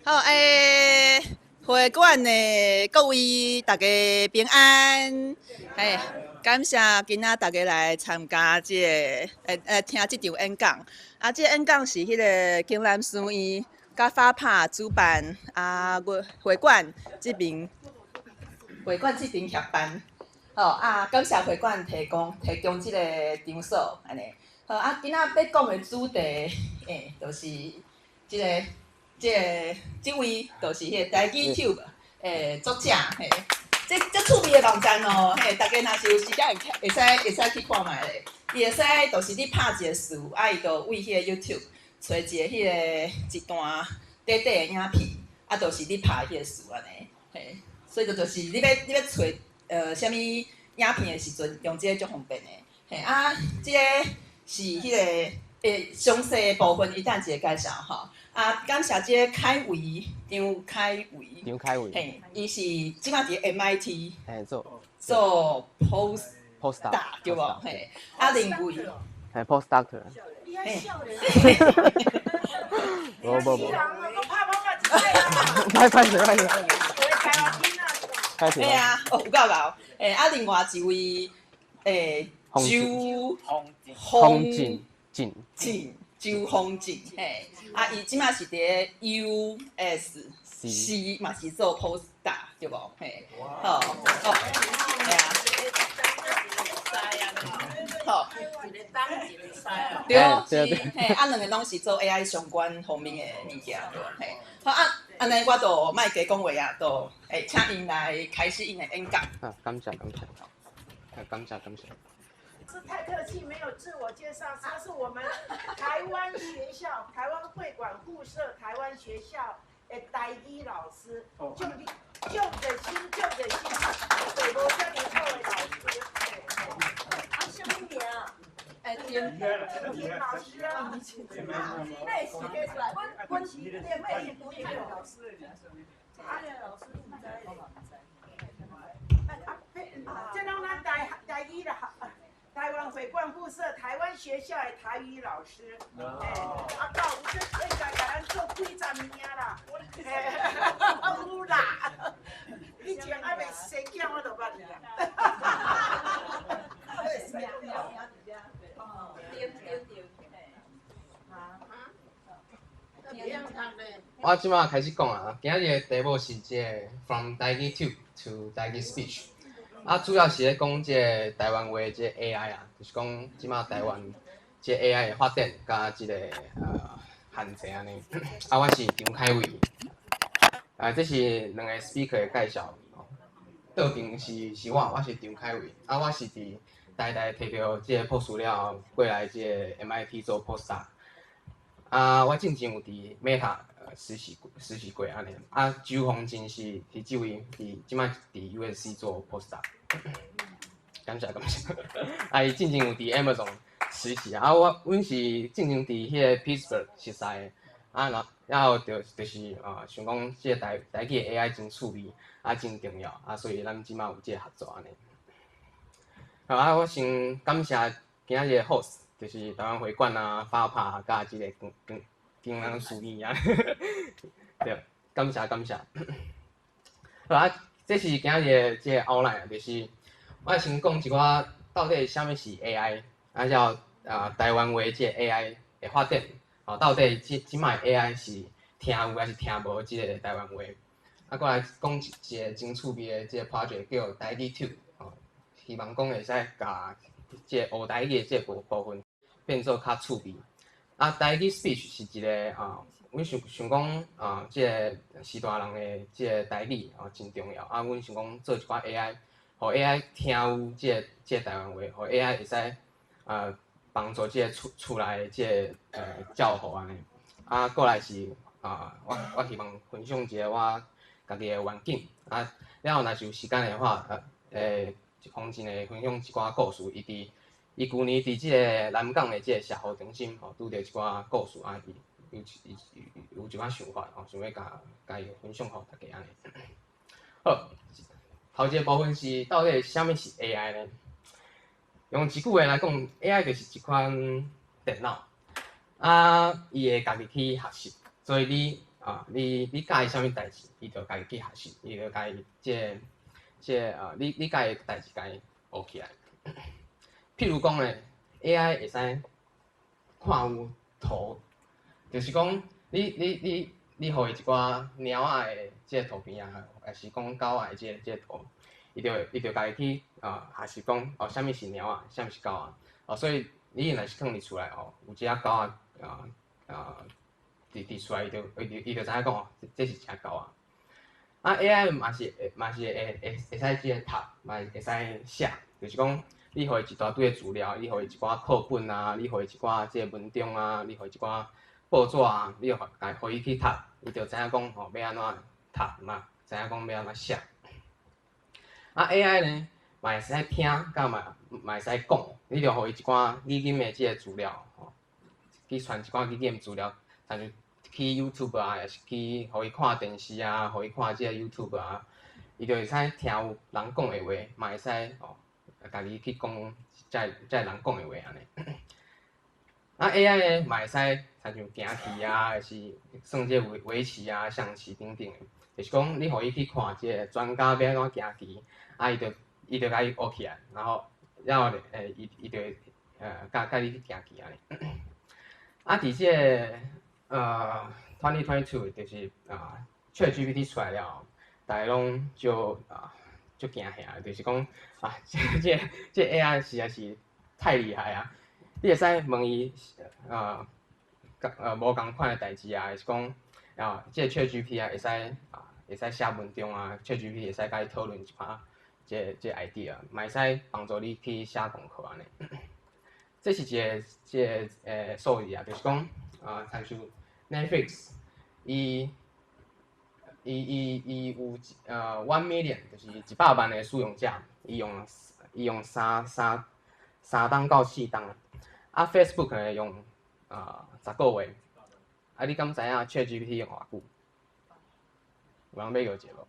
好，會館的各位大家平安，嘿，感謝今仔大家來參加這個，聽這場演講。啊，這個演講是彼個京南書院佮 FAPA 主辦，啊，會會館這邊，會館這邊協辦。好，啊，感謝會館提供這個場所，按呢。好，啊，今仔欲講的主題，就是這個。這個這位就是彼個台語 Tube 的作者，嘿，這足趣味的網站哦，嘿，大家若是有時間會使去看覓咧。伊會使就是你拍一個詞，啊，伊就為彼個 YouTube 揣一個彼個一段短短的影片，啊，就是你拍彼個詞按呢，嘿，所以就是你欲揣啥物影片的時陣，用這個足方便的，嘿，啊，這個是彼個詳細的部分，伊等一下介紹吼。啊，感謝這個凱維張凱維，張凱維，嘿，伊是這擺佇 MIT 做做 post postdoc 對無？嘿，啊，另外，嘿 postdoctor，嘿，無無無，歹歹勢歹勢，歹勢，嘿啊，哦，有夠𠢕，啊，另外一位，周洪進進進。周宏進，嘿，啊，伊這擺是佇 USC 嘛是做 postdoc 對無？嘿，好，哦，嘿啊，好，對，是，嘿，啊，兩個攏是做 AI 相關方面的物件，對，嘿，好啊，按呢我就莫加講話啊，就請𪜶來開始𪜶的演講。啊，感謝感謝，感謝感謝。是太客氣，沒有自我介紹。他是我們台灣學校台灣會館附設台灣學校的台語老師，就就熱心就熱心，對，無遮爾好的老師。啊，什麼名？丁丁老師啊，那是寫出來，阮阮連妹是獨立老師。啊，老師毋知。啊，這攏咱台語啦。台灣會館附設台灣學校的台語老師，啊，到有這應該共咱做幾十年啦，有啦，以前還未生囝我就捌你啦。對對對，啊，我這擺開始講啊，今仔日的題目是這個 From 台語 Tube to 台語 Speech。啊，主要是咧講這個台灣話這個 AI 啊，就是講這擺台灣這個 AI 的發展，佮這個限制按呢。啊，我是張凱維，啊，這是兩個 speaker 的介紹。倒邊是我，我是張凱維，啊，我是佇台大摕著這個博士了後，過來這個 MIT 做 postdoc。啊，我進前有佇 Meta 實習過按呢。啊，周宏進是這位佇這擺佇 USC 做 postdoc。感謝感謝。啊，伊進前有佇 Amazon 實習，啊，阮是進前佇彼個 Pittsburgh 熟似的，啊，然後就是啊，想講這個台語的 AI 真趣味，啊，真重要，啊，所以咱這擺有這個合作按呢。好啊，我先感謝今仔日的 host，就是台灣會館啊、FAPA 佮這個京南書院啊，對，感謝感謝。好啊，這是今仔日的這個 outline，就是我先講一寡到底啥物是 AI，啊，了啊台灣話這個 AI 的發展，哦，到底這這擺 AI 是聽有還是聽無這個台灣話？啊，閣來講一個真趣味的這個 project 叫台語 Tube，哦，希望講會使共這個學台語的這個部分變做較趣味。啊，台語 speech 是一個啊，阮想想講啊，這個序大人的這個台語哦真重要。啊，阮想講做一寡 AI，予 AI 聽有這個台灣話，予 AI 會使啊幫助這個厝內的這個教學按呢。啊，過來是啊，我希望分享一個我家己的願景。啊，了後若是有時間的話，洪進會分享一寡故事。伊舊年佇這個南港的這個社福中心吼，拄著一寡故事啊，伊有一寡想法吼，想欲共伊分享予大家按呢。好，頭一個部分是到底啥物是 AI 呢？用一句話來講，AI 就是一款電腦，啊，伊會家己去學習，所以你啊，你教伊啥物代誌，伊就家己去學習，伊就家己這個啊，你教伊代誌，家己學起來。譬如講咧，AI 會使看有圖，就是講你予伊一寡貓仔的這個圖片啊，抑是講狗仔的這個圖，伊就家己去啊學習講哦，啥物是貓仔，啥物是狗仔。哦，所以你若是囥佇厝內哦，有一隻狗仔啊佇厝內，伊就知影講哦，這是一隻狗仔。啊，AI 嘛是會使這個讀，嘛會使寫，就是講你予伊一大堆的資料，你予伊一寡課本啊，你予伊一寡這個文章啊，你予伊一寡報紙啊，你予共予伊去讀，伊就知影講吼欲按怎讀嘛，知影講欲按怎寫。啊，AI 呢，嘛會使聽，佮嘛會使講，你著予伊一寡語音的這個資料吼，去傳一寡語音資料，親像去 YouTube 啊，抑是去予伊看電視啊，予伊看這個 YouTube 啊，伊就會使聽有人講的話，嘛會使吼，家己去講這個人講的話按呢。啊，AI 呢嘛會使親像行棋啊，抑是算這個圍棋啊、象棋等等的，就是講你予伊去看這個專家欲按怎行棋，啊，伊就共伊學起來，然後了後伊就會佮你去行棋按呢。啊，佇這個2022 就是啊，ChatGPT 出來了後，逐家攏就啊足驚嚇，就是講啊，這個 AI 實在是太厲害啊！你會使問伊無仝款的代誌啊，還是講啊，這個 ChatGPT 啊會使啊會使寫文章啊，ChatGPT 會使佮你討論一寡這個 idea，嘛會使幫助你去寫功課按呢。這是一個這個數字啊，就是講啊，親像 Netflix，伊有1 million，就是100萬個使用者，伊用3冬到4冬。啊，Facebook 呢用10個月。啊，你敢知影 ChatGPT 用偌久？有人欲搖一下無？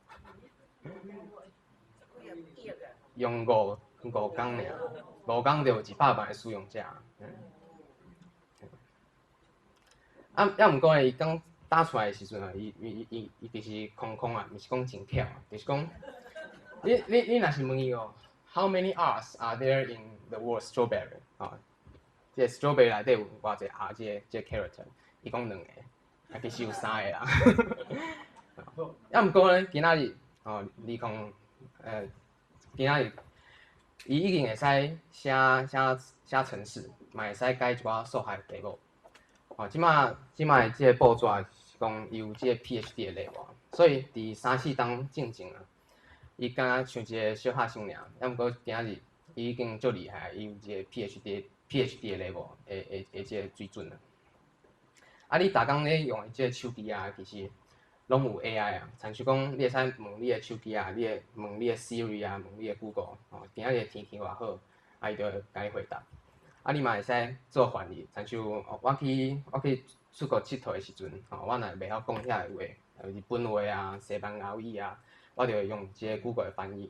用五工爾，五工就有一百萬个使用者。嗯。啊，抑毋過呢，伊剛打出來的時陣啊，伊其實空空啊，毋是講真巧，就是講，你若是問伊哦，How many R's are there in the word strawberry？啊，這個 strawberry 內底有偌濟 R 這個 character？伊講兩個，啊，其實有三個啦。抑毋過呢，今仔日哦，今仔日伊已經會使寫程式，嘛會使解一寡數學題目。哦，這擺的這個報紙是講伊有這個 PhD 的 level，所以佇三四冬進前啊，伊敢若像一個小學生爾，抑毋過今仔日伊已經足厲害，伊有這個 PhD 的 level 的這個水準啊。啊，你逐工咧用的這個手機啊，其實攏有 AI 啊，親像講你會使問你的手機啊，你會問你的 Siri 啊，問你的 Google，哦，今仔日天氣偌好，啊，伊就會共你回答。啊，你嘛會使做翻譯，親像我去出國𨑨迌的時陣，吼，我若袂曉講遐个話，日本話啊、西班牙語啊，我就會用這個 Google 的翻譯。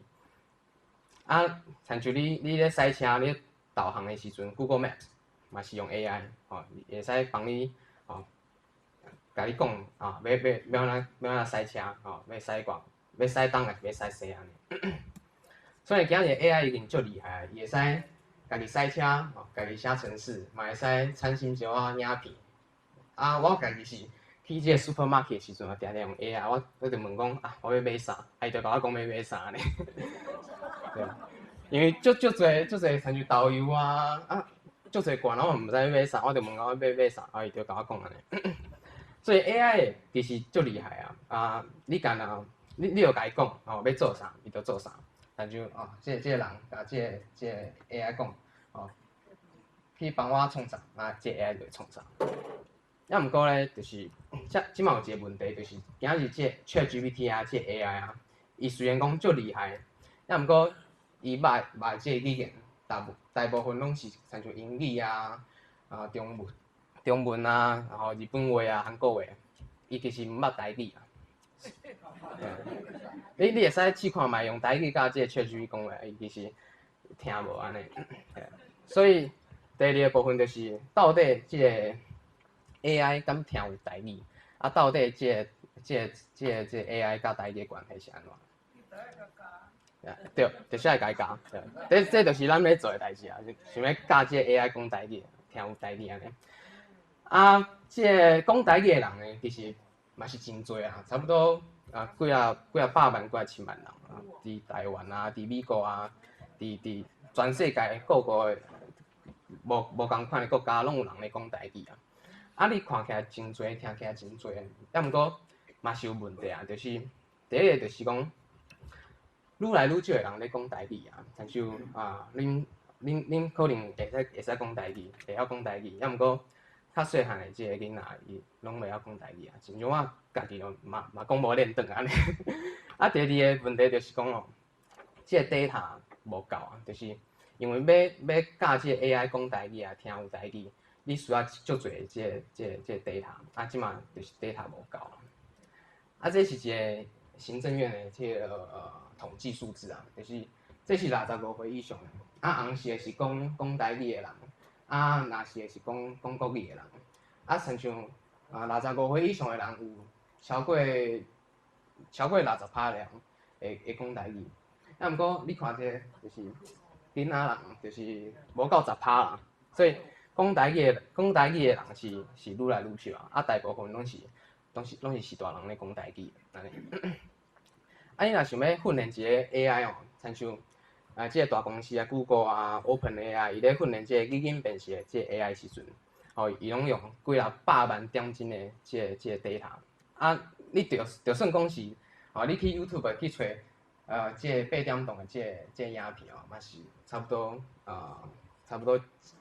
啊，親像你咧駛車，你導航的時陣，Google Maps 嘛是用 AI，吼，會使幫你，吼，共你講啊，欲按怎駛車，吼，欲駛過，欲駛東抑是欲駛西按呢。所以今日 AI 已經足厲害，伊會使家己駛車，吼，家己寫程式，嘛會使產生一寡影片。啊，我家己是去這個 supermarket 的時陣，定定用 AI，我就問講啊，我欲買啥，啊，伊就共我講欲買啥呢。對，因為足濟，親像豆油啊，啊，足濟罐，我毋知欲買啥，我就問講欲買啥，啊，伊就共我講按呢。所以 AI 其實足厲害啊！啊，你干焦你就共伊講吼，欲做啥，伊就做啥。親像哦，這個人共這個 AI 講，哦，去幫我創啥，啊，這個 AI 就會創啥。抑毋過咧，就是這擺有一個問題，就是今仔日這個 ChatGPT 啊，這個 AI 啊，伊雖然講足厲害，抑毋過伊捌這個語言，大部分攏是親像英語啊、啊中文啊，然後日本話啊、韓國話，伊其實毋捌台語啊。你會使試看覓用台語佮這個 ChatGPT 講話，伊其實聽無按呢。所以第二個部分就是，到底這個 AI 敢聽有台語？啊，到底這個這個 AI 佮台語的關係是按怎？對，就是愛共伊教，對，這就是咱欲做的代誌啊，想欲教這個 AI 講台語，聽有台語按呢。啊，這個講台語的人呢，其實嘛是真濟啊，差不多啊幾仔幾仔百萬、幾仔千萬人啊，佇台灣啊，佇美國啊，佇全世界各國的無仝款的國家，攏有人咧講台語啊。啊，你看起來真濟，聽起來真濟，啊，毋過嘛是有問題啊，就是第一個就是講，愈來愈少的人咧講台語啊，親像啊，恁可能會使講台語，會曉講台語，啊，毋過較細漢的這个囡仔，伊攏袂曉講台語啊，親像我家己嘛講無輪轉按呢。啊，第二个問題就是講哦，這个 data 無夠啊，就是因為欲教這个 AI 講台語啊，聽有台語，你需要足濟這個 data，啊，這馬就是 data 無夠啊。啊，這是一個行政院的這個統計數字啊，就是這是65歲以上的，啊，紅色的是講台語的人，啊，藍色的是講國語的人，啊，親像啊65歲以上的人有超過60趴的人會講台語，啊，毋過你看這個就是囡仔人，就是無夠10趴啦，所以講台語的人是愈來愈少啊，啊，大部分攏是大人咧講台語按呢。啊，你若想欲訓練一个 AI 哦，親像啊，這个大公司啊，Google 啊，OpenAI，伊咧訓練這个語音辨識的這个 AI 時陣，吼，伊攏用幾若百萬點鐘的這個 data。啊，你就算講是，吼，你去 YouTube 去揣，這個八點檔的這個影片哦，嘛是差不多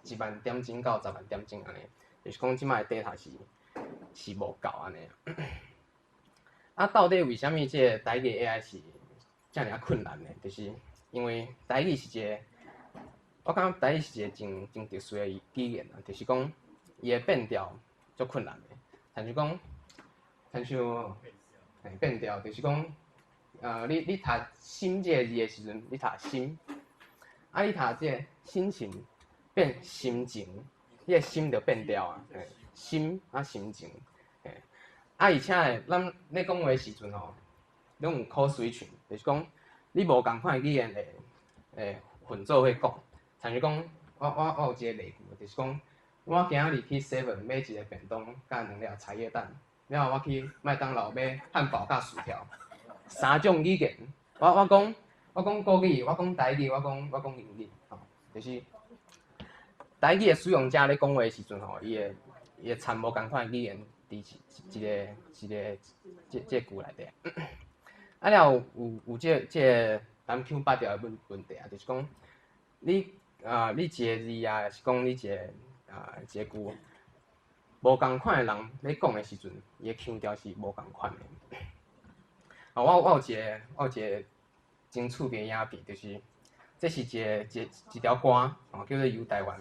1萬點鐘到10萬點鐘按呢，就是講這擺的 data 是無夠按呢。啊，到底為啥物這個台語 AI 是遮爾仔困難呢？就是因為台語是一個，我感覺台語是一個真特殊的語言啊，就是講伊的變調足困難的，親像變調，就是講，你讀心這個字的時陣，你讀心，啊，你讀這個心情變心情，你的心就變調啊，心啊心情，啊，而且呢，咱咧講話時陣吼，攏有 code switching，就是講你無仝款的語言會混做伙講，親像講，我有一個例句，就是講，我今仔日去 Seven 買一个便當佮兩粒茶葉蛋，了後我去麥當勞買漢堡佮薯條，三種語言，我講國語，我講台語，我講英語，吼，就是台語的使用者咧講話的時陣吼，伊會摻無仝款的語言佇一個這句內底。啊了有這個南腔北調的問題啊，就是講你一個字啊，抑是講你一個句，無仝款的人咧講的時陣，伊的腔調是無仝款的。啊，我有一個真趣味的影片，就是這是一條歌，哦，叫做《遊台灣》。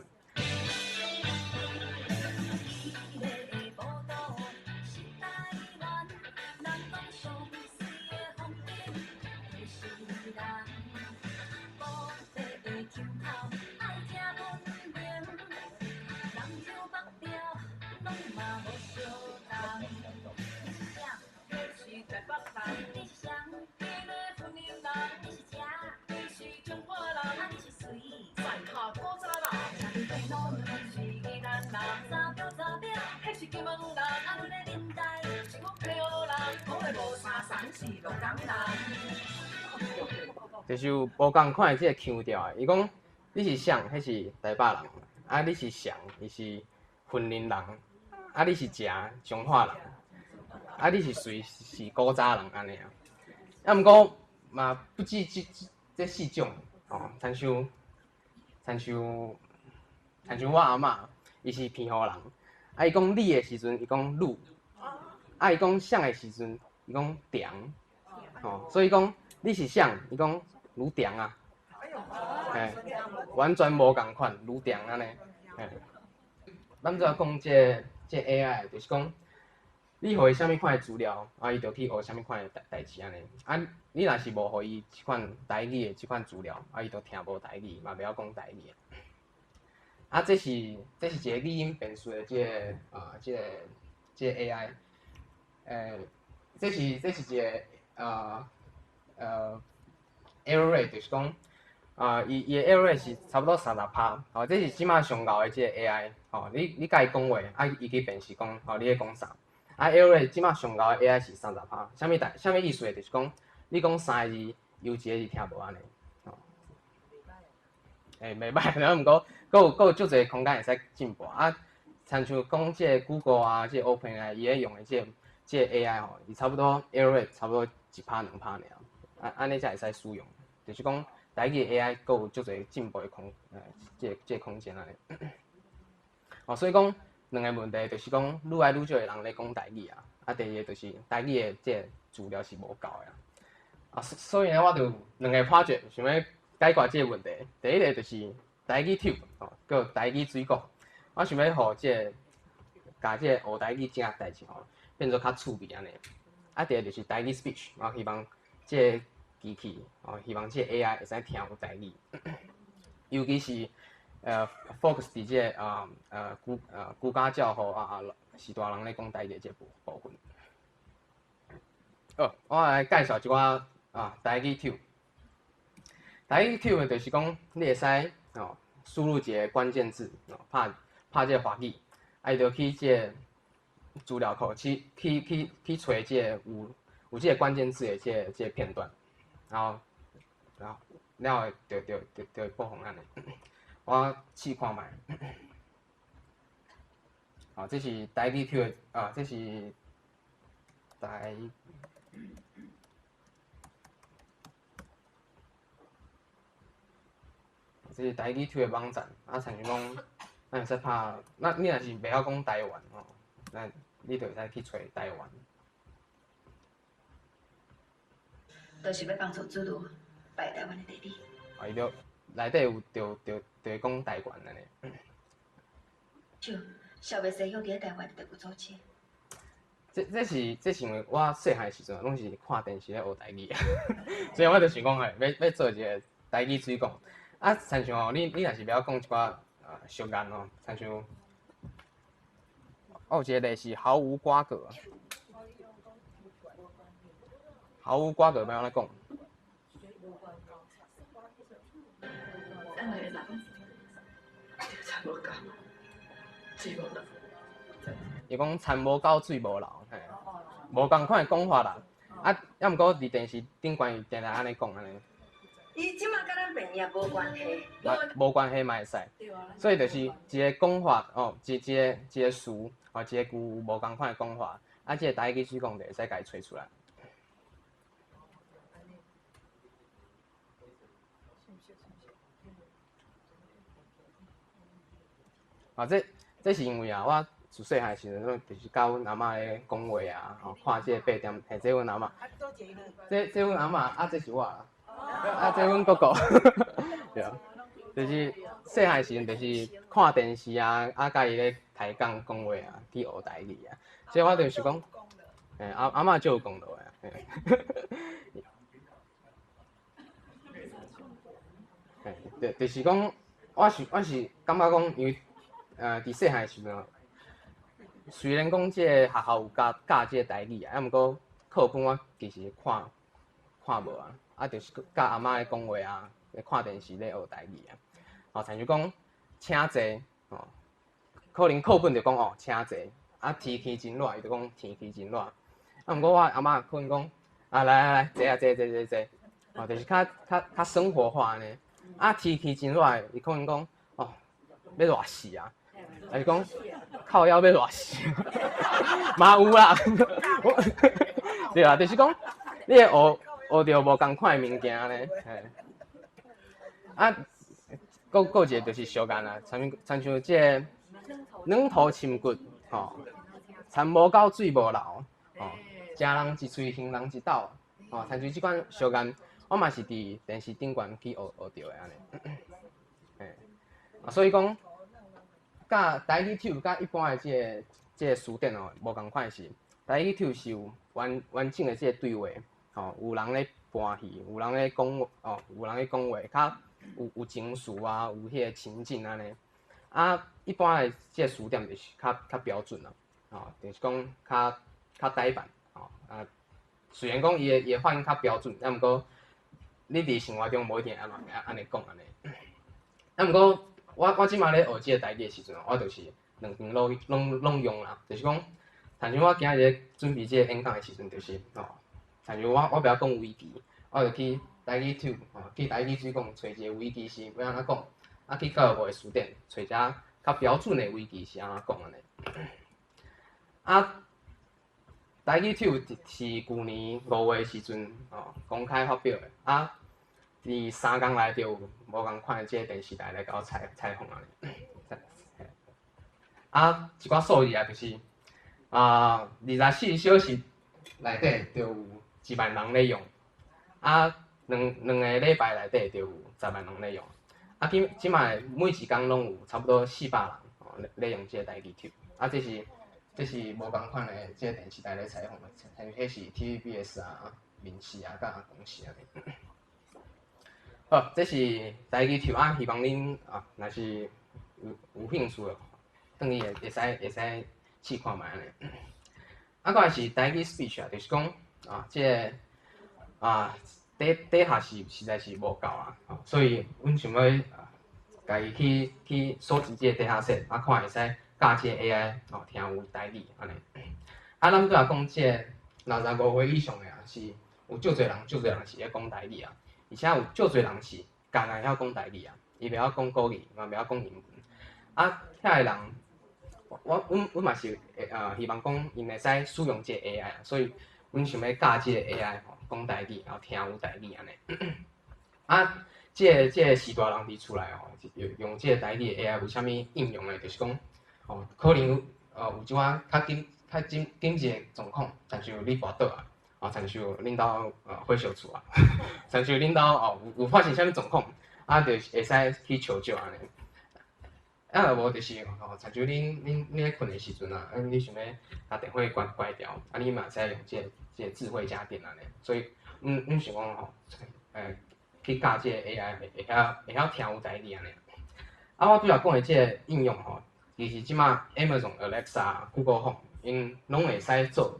就是有無仝款的這個腔調的。伊講你是啥？彼是台北人。啊，你是誰？伊是雲林人。啊，你是食彰化人。啊，你是誰？是古早人按呢啊。啊，毋過嘛不止這四種哦，親像我阿嬤，伊是澎湖人。啊，伊講你的時陣，伊講汝。啊，伊講啥的時陣，伊講埕。哦，所以講你是啥？伊講汝埕啊。嘿，完全無仝款，汝埕按呢。嘿，咱主要講這 AI，就是講你予伊啥物款的資料，啊，伊就去學啥物款的代誌按呢。啊，你若是無予伊這款台語的這款資料，啊，伊就聽無台語，嘛袂曉講台語。啊，這是一個語音辨識的這個 AI，這是一个error rate，就是講啊，伊的 error rate 是差不多30趴，吼，這是這馬上𠢕的這個 AI，吼，你共伊講話，啊，伊去辨識講，吼，你咧講啥？啊，error rate 這馬上𠢕的 AI 是三十趴，啥物意思？就是講你講三個字，有一個字聽無按呢，吼。欸，袂䆀，然後毋過，閣有足濟空間會使進步啊。親像講這個 Google 啊，這個 OpenAI，伊咧用的這個 AI 吼，伊差不多 error rate 差不多1趴2趴爾，啊，按呢才會使使用。就是講台語 AI 閣有足濟進步的這個空間按呢。哦，所以講兩個問題就是講愈來愈少的人咧講台語啊，啊，第二個就是台語的這個資料是無夠的啊。啊，所以呢，我就有兩個 project 想欲解決這個問題。第一個就是台語 Tube，吼，叫台語水果。我想欲予這個，共這個學台語這個代誌吼，變做較趣味按呢。啊，第二個就是台語 speech，我希望這個機器，哦，希望這個 AI 會使聽有台語，尤其是focus 佇這個居家照護啊，序大人咧講台語的這部分。好，我來介紹一寡啊台語 Tube。台語 Tube 就是講你會使哦輸入一個關鍵字，哦拍這個華語，啊伊就去這個資料庫去揣這個有這個關鍵字的這個片段，然後就會播放按呢。我試看覓。哦，這是台語 Tube 的啊，這是台。這是台語 Tube 的網站，啊，親像講，咱會使拍，那你若是袂曉講台灣吼，那你就會使去揣台灣。就是欲幫助主路擺台灣的地理。啊，伊就內底有就會講台灣按呢。就小袂西向佇咧台灣特有組織。這是因為我細漢時陣攏是看電視咧學台語，所以我就想講，嘿，欲做一個台語水果。啊，親像吼，你若是袂曉講一寡俗諺吼，親像，我有一個例是毫無瓜葛，毫無瓜葛欲按怎講？伊講田無夠水無流，嘿，無仝款的講法啦。啊，抑毋過佇電視頂懸伊定定按呢講按呢。伊這馬佮咱病也無關係。無關係嘛會使，所以就是一個講法哦，一個詞哦，一個句無仝款的講法，啊，這個台語水講就會使共伊揣出來。啊，這是因為啊，我自細漢時陣，就是佮阮阿嬤咧講話啊，吼，看這個八點，嘿，這阮阿嬤，這阮阿嬤，啊，這是我。啊，這阮哥哥，對啊，就是細漢時陣，就是看電視啊，啊，佮伊咧抬槓講話啊，去學台語啊，所以我就是講，欸，阿嬤就有講到的，嘿，對，就是講，我是感覺講，因為佇細漢時陣，雖然講這個學校有教教這個台語啊，啊，毋過課本我其實看無啊。啊，就是佮阿嬤咧講話啊，咧看電視咧學台語啊。吼，親像講請坐，吼，可能課本就講哦，請坐。啊，天氣真熱，伊就講天氣真熱。啊，毋過我阿嬤可能講，啊，來來來，坐啊坐坐坐坐，哦，就是較生活化按呢。啊，天氣真熱，伊可能講，哦，欲熱死啊，還是講靠腰欲熱死，嘛有啦。對啊，就是講你會學著無仝款的物件呢，嘿。啊，閣一個就是俗諺啊，親像這個軟土深掘，吼，田無夠水無流，吼，食人一喙，還人一斗，吼，親像這款俗諺，我嘛是佇電視頂懸去學著的按呢。嘿，啊，所以講，佮台語 Tube 佮一般的這個詞典哦，無仝款是，台語 Tube 是有完整的這個對話。吼，有人咧搬戲，有人咧講，哦，有人咧講話，較有情緒啊，有彼個情境按呢。啊，一般的這個詞典就是較標準啦，吼，就是講較呆板，吼，啊，雖然講伊的發音較標準，啊毋過你佇生活中無一定按按呢講按呢。啊毋過我這馬咧學這个台語的時陣，我就是兩邊攏用啦，就是講，親像我今仔日咧準備這个演講的時陣，就是吼，親像我袂曉講危機，我就去台語 Tube 吼，去台語水講揣一個危機是欲按怎講，啊去教育部的辭典揣一較標準的危機是按怎講按呢。啊，台語 Tube 是舊年5月的時陣吼公開發表的，啊，佇3工內就有無仝款的這个電視台來共我採訪按呢。啊，一寡數字啊，就是啊，24小時內底就有1萬人咧用，啊，兩個禮拜內底就有10萬人咧用，啊，今這擺每一工攏有差不多400人吼咧用這个台語 Tube，啊，這是無仝款的這个電視台咧採訪的，像彼是 TVBS 啊、民視啊、佮公視按呢。好，這是台語 Tube 啊，希望恁啊，若是有興趣的，轉去會使試看覓按呢。啊，過來是台語 speech 啊，就是講啊，這个啊底底下是實在是無夠啊，所以阮想欲啊，家己去收集這個 data set，啊，看會使教這個 AI 哦，聽有台語按呢。啊，咱拄仔講這個65歲以上的啊，是有足濟人，足濟人是咧講台語啊，而且有足濟人是干焦會曉講台語啊，伊袂曉講國語，嘛袂曉講英文。啊，遐個人，我阮嘛是會啊，希望講𪜶會使使用這個 AI 啊，所以阮想欲教這個 AI 吼講台語，然後聽有台語按呢。啊，這個序大人佇厝內吼，用這個台語的 AI 有啥物應用呢？就是講，吼，可能有一寡較緊急的狀況，親像你跋倒啊，啊，親像恁兜火燒厝啊，親像恁兜哦有發生啥物狀況，啊，就是會使去求救按呢。啊，若無就是吼，親像恁咧睏的時陣啊，啊，你想欲共電火關掉，啊，你嘛會使用這個智慧家電按呢。所以，阮想講吼，去教這個 AI 會曉聽有台語按呢。啊，我拄才講的這個應用吼，其實這馬 Amazon Alexa、Google Home，𪜶攏會使做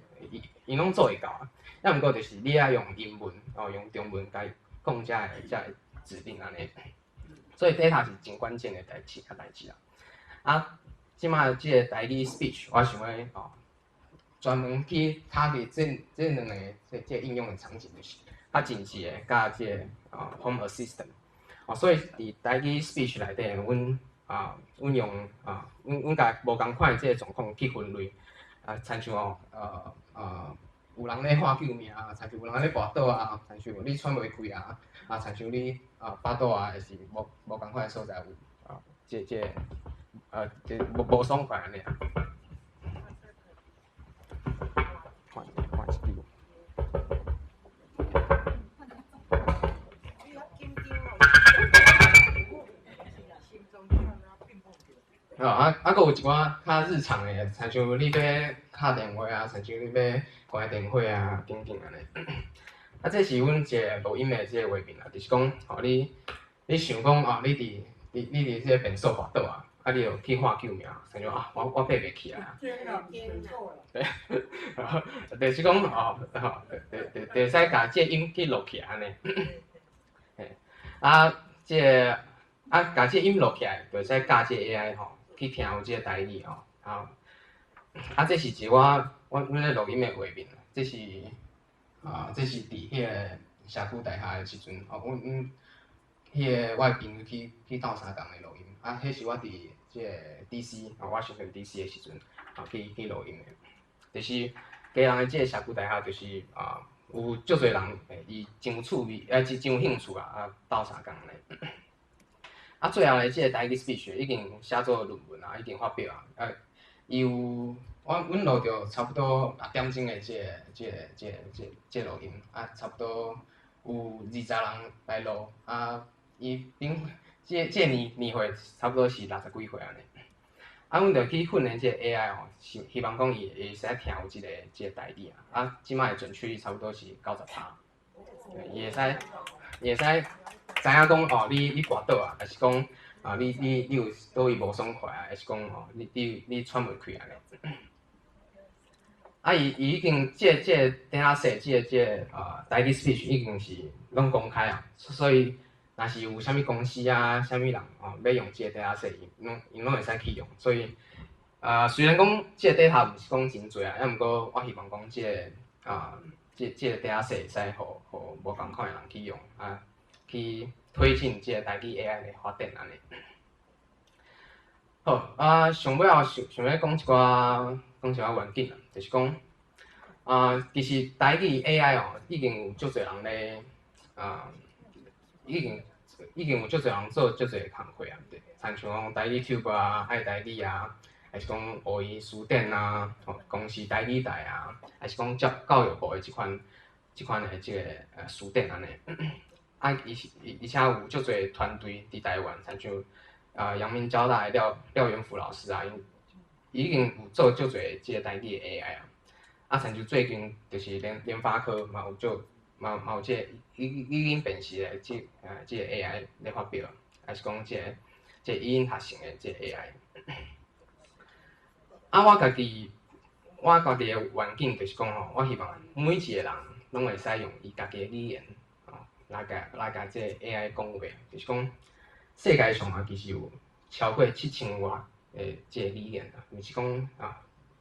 ，𪜶攏做會到啊。啊，毋過就是你愛用英文，哦，用中文共伊講才會指令按呢。所以 data 是真關鍵的代誌啊。啊，這馬這個台語 speech，我想欲哦，專門去 target 這兩個這應用的場景，就是較緊急的，佮這個啊 home assistant。哦，所以佇台語 speech 內底，阮用啊，阮共無仝款的這個狀況去分類，啊，親像哦，有人咧喊救命啊，親像有人咧跋倒啊，親像你喘袂氣啊，啊，親像你啊腹肚啊，還是無仝款的所在有啊，這無爽快按呢啊。換一支。哦，啊，閣有一寡較日常的，親像你欲敲電話啊，親像你欲關電火啊，等等按呢。啊，這是阮一個錄音的這個畫面啊，就是講，吼你想講啊，你佇這個便所跋倒啊，啊，你就去喊救命，親像啊，我爬袂起來啊。對，就是講哦，吼，就會使共這個音去錄起來按呢。嘿，啊，這個啊，共這個音錄起來，就會使教這個 AI 吼，去聽有這個台語吼，啊，啊，這是一寡阮咧錄音的畫面，這是佇彼個社區大廈的時陣，哦，阮彼個我的朋友去鬥相共的錄音，啊，彼是我佇這個 DC，哦，Washington DC 的時陣，啊，去錄音的，就是基隆的這個社區大廈，就是啊，有足濟人，伊真有趣味，啊，真有興趣啊，啊，鬥相共咧。啊，最後咧，這個台語 speech 已經寫做論文啊，已經發表啊。啊，伊有阮錄著差不多6點鐘的這個錄音，啊，差不多有20人來錄，啊，伊頂這年歲差不多是60幾歲按呢。啊，阮就去訓練這個 AI 吼，希望講伊會使聽有這個台語啊。啊，這擺的準確率差不多是90%，伊會使知影講哦，你跋倒啊，還是講啊，你有佗位無爽快啊，還是講哦，你喘袂氣按呢。啊，伊已經這個 data set，這個台語 speech 已經是攏公開啊，所以若是有啥物公司啊，啥物人吼欲用這個 data set，𪜶攏會使去用。所以雖然講這個 data 毋是講真濟啊，抑毋過我希望講這個 data set 會使予無仝款的人去用啊，去推進這個台語 AI 的發展按呢。好，啊，上尾後想欲講一寡願景啊，就是講，其實台語 AI 哦，已經有足濟人咧，已經有足濟人做足濟工課啊，對，親像講台語 Tube 啊，愛台語啊，還是講烏語辭典啊，吼，公視台語台啊，還是講教育部的這款的這個辭典按呢。啊，而且有足濟團隊佇台灣，親像陽明交大的廖元福老師啊，𪜶已經有做足濟這個台語的 AI 啊。啊，親像最近就是聯發科嘛有做嘛有這個語音辨識的這個 AI 咧發表，還是講這個語音合成的這個 AI。啊，我家己的願景就是講吼，我希望每一個人攏會使用伊家己的語言，吼，來共這個 AI 講話，就是講世界上啊，其實有超過7000外的這個語言啊，毋是講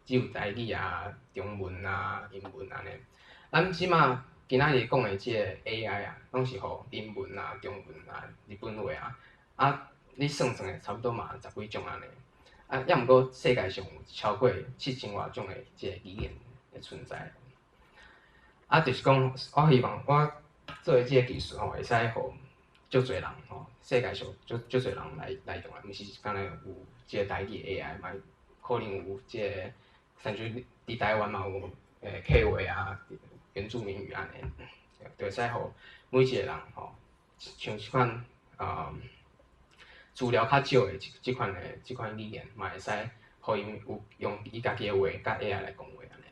只有台語啊、中文啊、英文按呢。咱這馬今仔日講的這個 AI 啊，攏是予英文啊、中文啊、日本話啊，啊，你算算的差不多嘛十幾種按呢。啊，抑毋過世界上有超過7000外種的這個語言的存在。啊，就是講，我希望我做的這個技術吼，會使予足濟人吼，世界上足濟人來用啊，毋是干焦有這個台語 AI，嘛可能有這個，親像佇台灣嘛有客話啊、原住民語按呢，就會使予每一個人吼，像這款資料較少的這款語言，嘛會使予𪜶有用伊家己的話佮 AI 來講話按呢。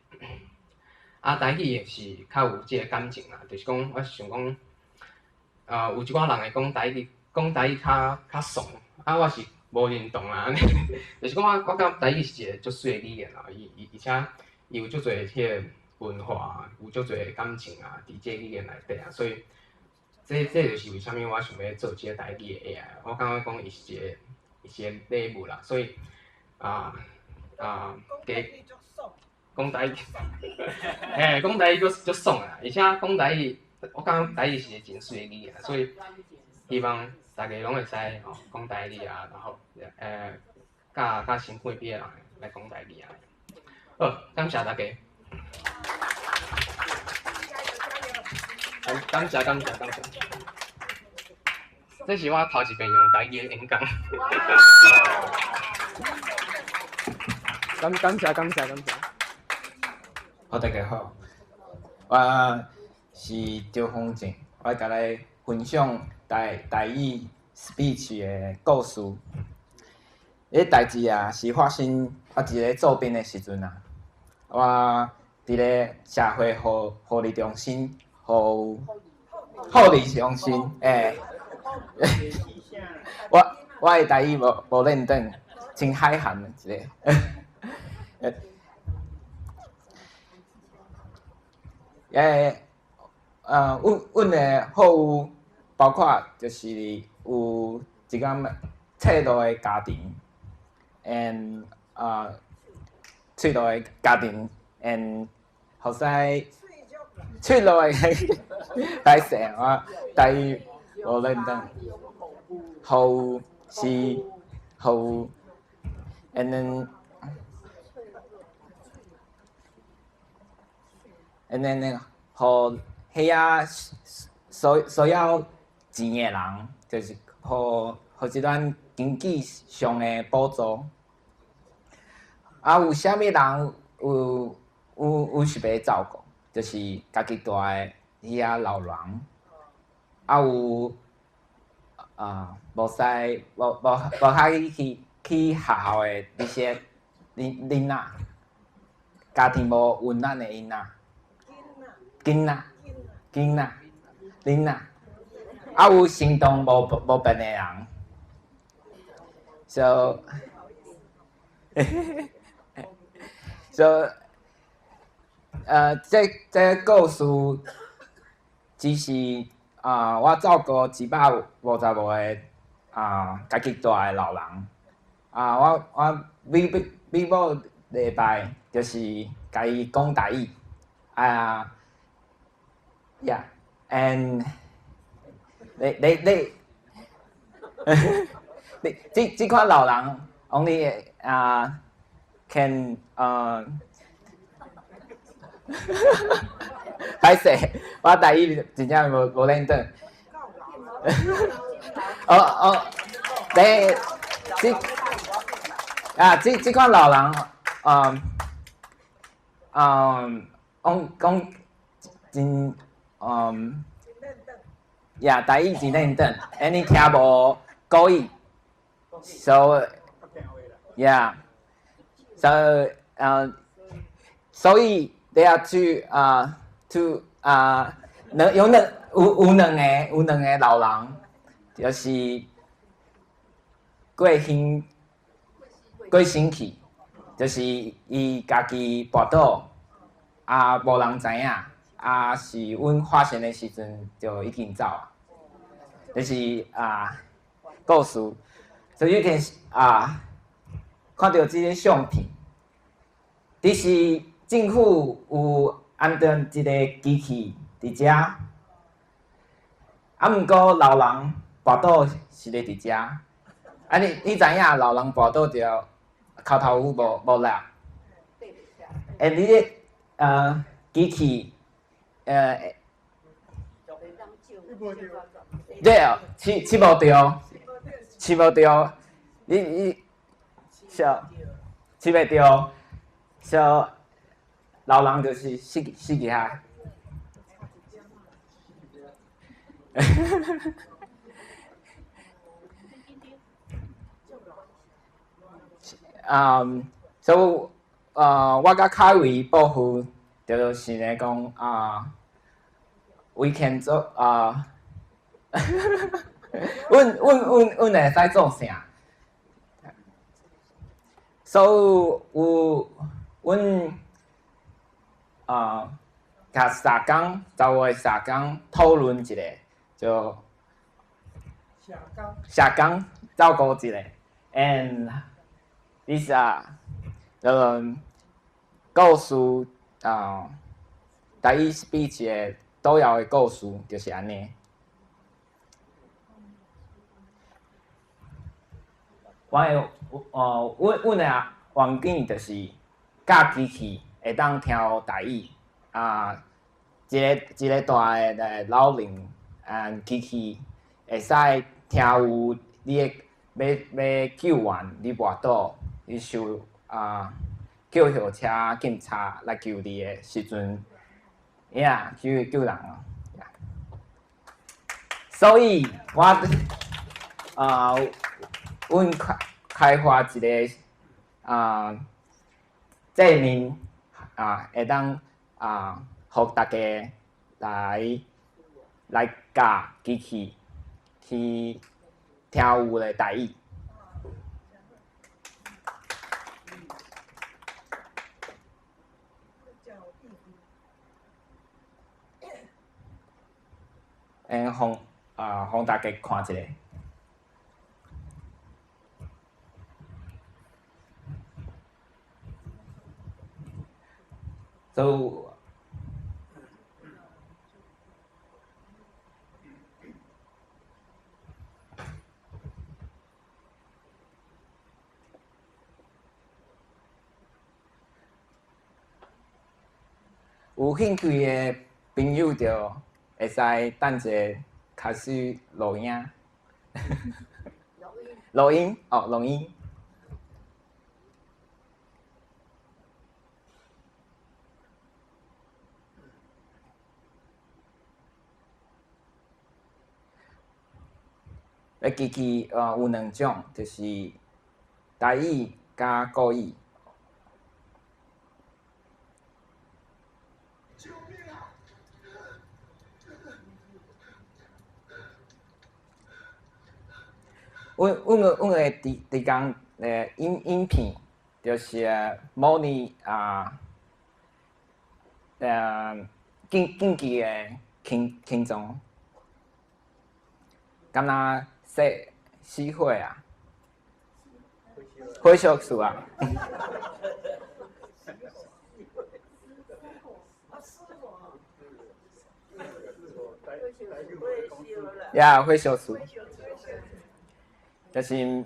啊，台語是較有這個感情啦，就是講我想講，有一寡人會講台語，講台語較爽，啊，我是無認同啦，按呢，就是講我感覺台語是一個足媠的語言啦，伊而且伊有足濟彼個文化，有足濟感情啊，佇這個語言內底啊，所以這就是為啥物我想欲做這個台語的 AI。我感覺講伊是一個伊是一個禮物啦，所以加講台語，嘿，講台語閣足爽啊！而且講台語，我感覺台語是一個真媠的語言，所以希望大家攏會使吼講台語啊，然後佮身邊的人來講台語啊。好，感謝大家。感謝感謝感謝。這是我頭一遍用台語的演講。感謝感謝感謝。好，大家好，我是張宏正，我共來分享台語 speech 的故事。這代誌啊，是發生我佇咧做兵的時陣啊，我佇咧社會護理中心，護理中心，欸，我的台語無認真，真海涵一個。阮的服務包括就是有一間脆弱的家庭，and 脆弱的家庭，and 予使脆弱的歹勢，我台語無認真。服務是服務，and then。And then 予彼仔需要錢的人，就是予這段經濟上的補助。啊，有啥物人有是欲照顧，就是家己蹛的彼仔老人。啊有無使無可以去學校的這些囡仔，家庭無溫暖的囡仔。囡仔，啊有行動無便的人，so 這故事只是啊，我照顧155個啊，家己蹛的老人。啊，我每每每禮拜就是共伊講台語。啊，Yeah，and 你你你這款老人，only 啊 can 啊，歹勢，我台語真正無認真。哦哦，你這啊這款老人，嗯嗯，講講真嗯，呀，台語真認真，and 你聽無國語，so yeah，so 所以 they are two 啊 two 啊，兩有兩有有兩個有兩個老人，就是過身過身去，就是伊家己跋倒，啊無人知影，啊是阮發現的時陣就已經走啊，就是啊故事，所以 you can 啊看著這个相片，其實政府有安裝一個機器佇遮，啊，毋過老人跋倒是咧佇遮，啊你知影老人跋倒著跤頭趺無力，欸，你咧機器對哦，飼無著，飼無著，你小飼袂著，so 老人就是死去遐。嗯，so 我佮凱維伯父就是咧講啊，we can 做啊，阮會使做啥？So 有阮啊，共社工，查某的社工討論一下，就社工照顧一下，and this 啊，故事啊，台語 speech 的主要的故事就是按呢。我的阮的願景就是教機器會當聽台語，啊，一个一个大的老人，啊，機器會使聽有你的欲救援，你跋倒，你受啊救護車、警察來救你的時陣，呀，救人啊！所以我啊，阮開發一个啊，界面啊，會當啊，予大家來教機器去聽有的台語。嗯，予啊，予大家看一下。So 有興趣的朋友就會使等者開始錄音。錄音哦，錄音。這機器有兩種，就是台語佮國語。阮个提供影片，就是模擬啊，競技的輕鬆，敢若死火啊，火燒厝啊。呀，火燒厝，就是。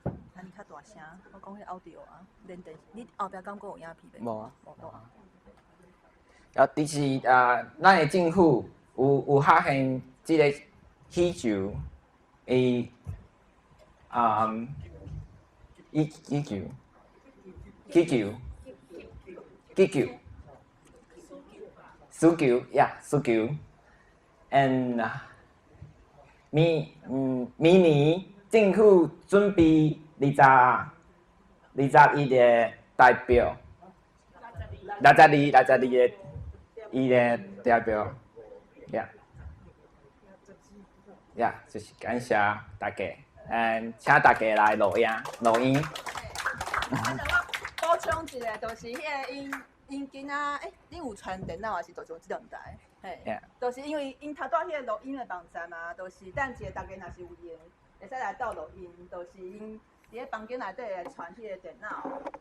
啊，你較大聲，我講彼 audio 啊，連電，你後壁敢閣有影片袂？無啊。無啊。啊，其實啊，咱的政府有發現這个需求，伊啊，伊需求，需求，需求，需求呀，需求，and 明年政府準備21個代表，62個伊個代表，呀，呀，就是感謝大家，請大家來錄音，錄音。補充一下，就是彼个𪜶今仔，恁有傳電腦還是就將這兩台？嘿，就是因為𪜶頭拄彼个錄音的網站啊，就是等一下大家若是有閒，會使來鬥錄音，就是𪜶佇咧房間內底會傳彼個電腦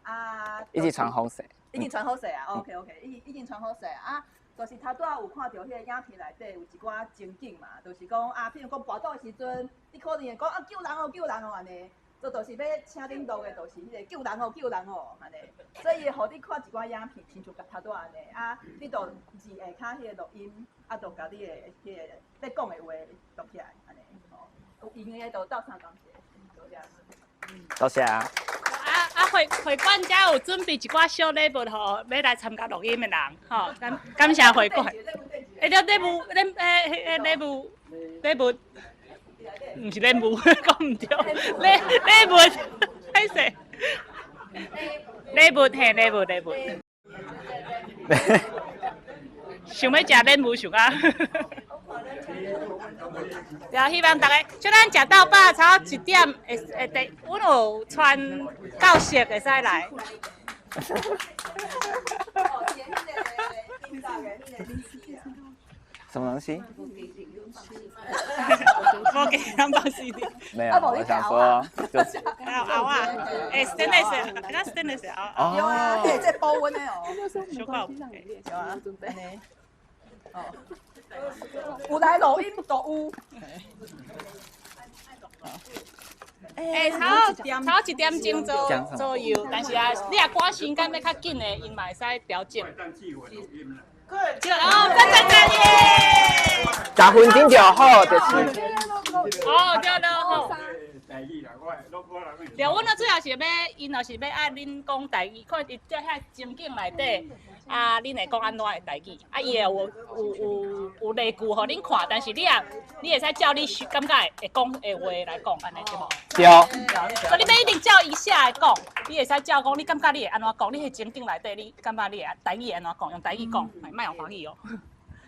啊。已經傳好勢。已經傳好勢啊，OK OK，已經傳好勢啊，就是頭拄仔有看著彼个影片內底有一寡情景嘛，就是講啊，譬如講跋倒的時陣，你可能會講啊救人哦救人哦按呢，這就是欲請恁錄的，就是彼個救人哦救人哦按呢，所以會予你看一寡影片，親像共頭拄仔按呢，啊，你就字下跤彼個錄音，啊，就共你的彼个欲講的話錄起來按呢，吼，有閒的就鬥相共者，多謝。多謝。啊，會館遮有準備一寡小禮物吼，欲來參加錄音的人，吼，感謝會館。欸，禮物，禮欸禮物，禮物，毋是禮物，講毋對，禮物，歹勢。禮物嘿，禮物禮物。想欲食禮物想啊。對啊，希望大家，祝咱食到飽，差不多1點會會，阮有傳教室會使來。什麼東西？無給人放 CD。沒有，我想說就。後啊，欸，stainless，咱 stainless 哦。有啊，這保溫的哦。小可有啊，哦。有來錄音都有。欸，差不多1點鐘左右，但是啊，你若趕時間欲較緊的，𪜶嘛會使調整。哦，讚讚讚耶！ 10分鐘就好，就是。哦，對對好。對，阮啊主要是欲，𪜶若是欲愛恁講台語，看伊佇遐情景內底，啊，恁會講按怎的台語？啊，伊會有例句予恁看，但是你也你會使照你感覺會講的話來講，按呢對無？對。所以你欲一定照伊寫的講，你會使照講，你感覺你會按怎講？你彼情景內底，你感覺你會台語會按怎講？用台語講，莫用華語哦。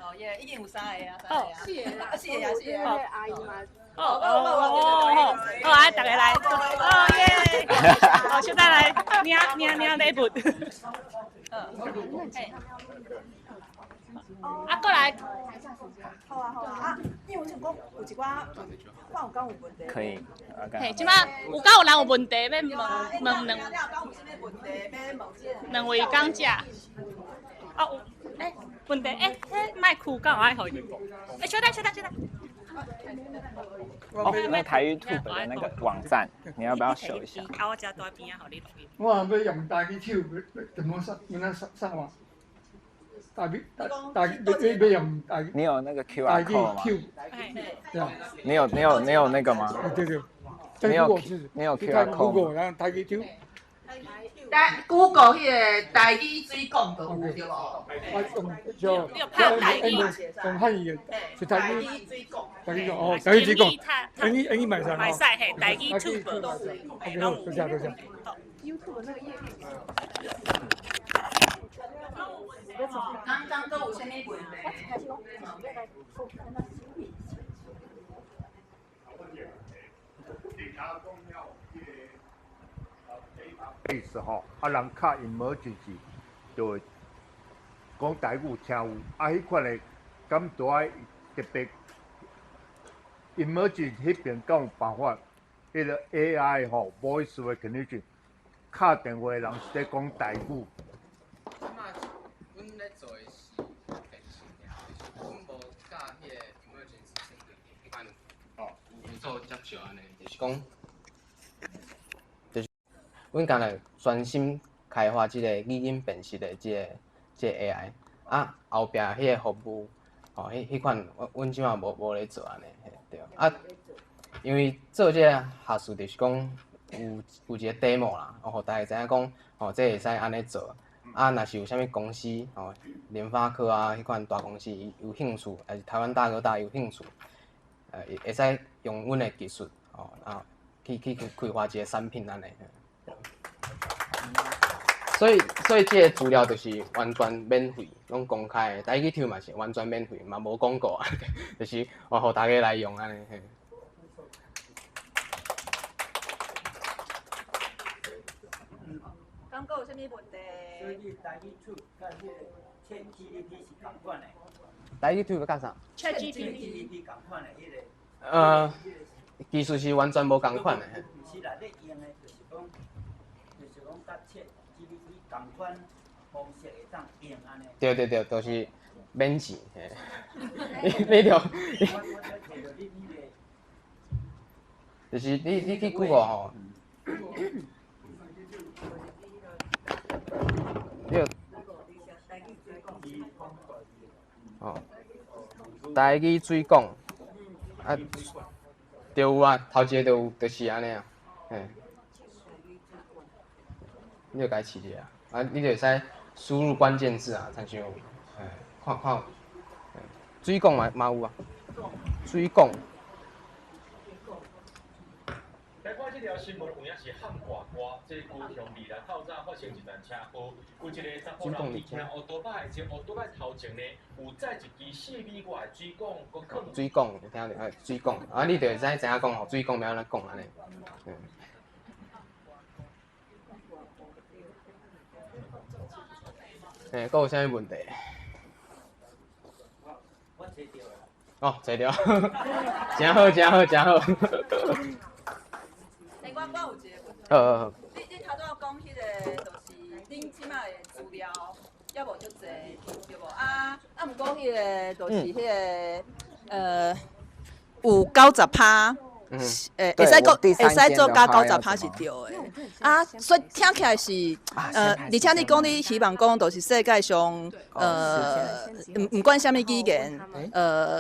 哦耶，已經有三个啊，三个啊，四個啦，四個啊，四個。阿姨嘛。哦哦哦哦，啊，大家來，哦耶！好，現在來領禮物。啊，過來。好啊好啊，啊，因為我想講有一寡，看有敢有問題。可以。嘿，這擺有敢有人有問題欲問兩位講者？哦，有，欸，問題，欸，彼麥克敢有愛予伊？欸，稍等稍等稍等。哦，那台語 Tube 的那個網站，你要不要秀一下？啊，我遮佇邊仔，予你錄音。我欲用台語手，怎麼上？怎上網？台語台台欲用台。你有那個 QR code 嗎？對啊。你有那個嗎？對對。你有 QR code 嗎？台語手。台 Google 彼個台語水講就有對無？用你有拍台語，用漢語的，是台語。水講。台語講哦，台語水講。英語嘛會使。嘛會使嘿，台語 Tube。 OK，好，多謝多謝。 YouTube 那個頁面。剛剛閣有啥物問題？意思吼，啊人敲 emergency 就會講台語聽有，啊，彼款的敢著愛特別 emergency 彼邊敢有辦法，彼個 AI 吼 voice recognition 敲電話的人是咧講台語。這馬阮咧做的是電視爾，就是阮無佮彼個 emergency 彼款有做接觸按呢，就是講，就是阮干焦專心開發這個語音辨識的這個 AI，啊後壁彼個服務，吼，彼款，阮這馬無咧做按呢，嘿對。啊，因為做這個學術就是講有一個 demo 啦，予大家知影講，吼，這會使按呢做。啊，若是有啥物公司，吼，聯發科啊，彼款大公司伊有興趣，抑是台灣大哥大有興趣，會使用阮的技術，吼，啊，去開發一個產品按呢。所以這個資料就是完全免費，攏公開的。台語 Tube 嘛是完全免費，嘛無廣告啊，就是哦，予大家來用按呢。嘿。敢閣有啥物問題？所以你台語 Tube 佮彼個 ChatGPT 是仝款的。台語 Tube 佮啥？ChatGPT 仝款的彼個。技術是完全無仝款的。毋是啦，咧用的就是講佮 ChatGPT 仝款方式會當用按呢。對對對，就是免錢。嘿。你著，就是你去 Google 吼。你著，哦，台語水管，啊，著有啊，頭一个就有，就是按呢啊，嘿，你著共伊試者啊，啊，你著會使輸入關鍵字啊，親像，嘿，看看，水管嘛有啊，水管。來看這條新聞，有影是喊呱呱。這高雄未來透早發生一場車禍，有一個查埔人佇騎烏多擺，這烏多擺頭前呢，有載一支4米外的水管，閣囥。水管，有聽著？啊，水管，啊，你就會使知影講吼，水管欲按怎講按呢。嗯。嘿，閣有啥物問題？我揣著啦。哦，揣著，真好，真好，真好。我有一個問題。好。你頭拄仔講彼個，就是恁這馬的資料猶無足濟，對無？啊，毋過彼個就是彼個，有90%。會使做加90%是對的。啊，所以聽起來是，而且你講你希望講，就是世界上，毋管啥物語言，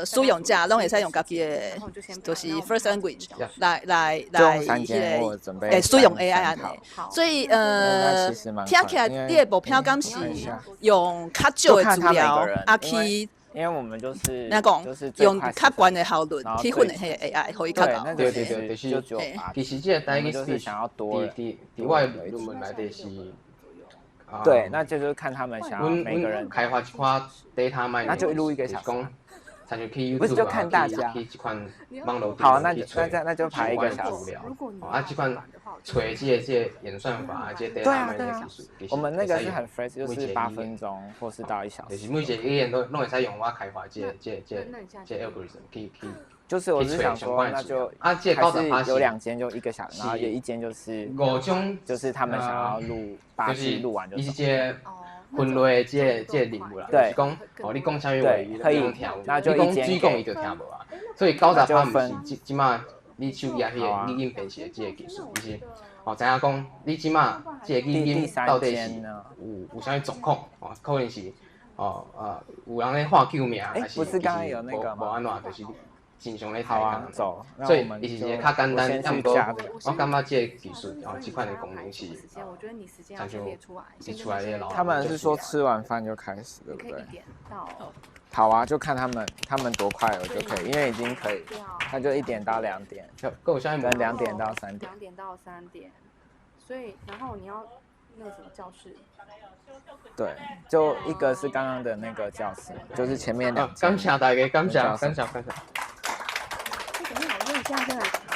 使用者攏會使用家己的，就是 first language 來彼個，會使用 AI 按呢。所以，聽起來你的目標敢是用較少的資料，啊去。因為我們就是哪講用較懸的效率去訓練彼個 AI，予伊較𠢕。對對對，就是其實這個台語 speech 佇我的論文內底是，對，那這就是看他們想要每個人開發一款 data mining，那就錄一個小時。不是就看大家。好，那就排一個小時。啊，這款揣這個演算法，這個 data mining 技術，我們那個是很 fresh，就是8分鐘或是到1小時。就是每一個語言都攏會使用我開發這 algorithm 去。就是我是想說，那就啊，這還是有兩間就1個小時，然後有一間就是五種，就是他們想要錄八集錄完就。伊是這個分類這個任務啦，就是講，哦，你講啥物話，伊攏聽有；你講水管，伊就聽無啊。所以90%毋是這馬你手機仔彼個語音辨識的這個技術，伊是哦知影講你這馬這個語音到底是有啥物狀況，哦，可能是哦啊有人咧喊救命，還是其實無按怎，就是正常咧聽講。所以伊是一個較簡單，啊毋過我感覺這個技術哦，這款的功能是，親像佇厝內的老。他們是說吃完飯就開始，對不對？好啊，就看他們多快我就可以，因為已經可以，那就1點到2點，跟2點到3點。2點到3點，所以然後你要。那個什麼教室。對，就一個是剛剛的那個教室，就是前面兩感謝大家，感謝，感謝，感謝。這怎麼好用？這樣真的。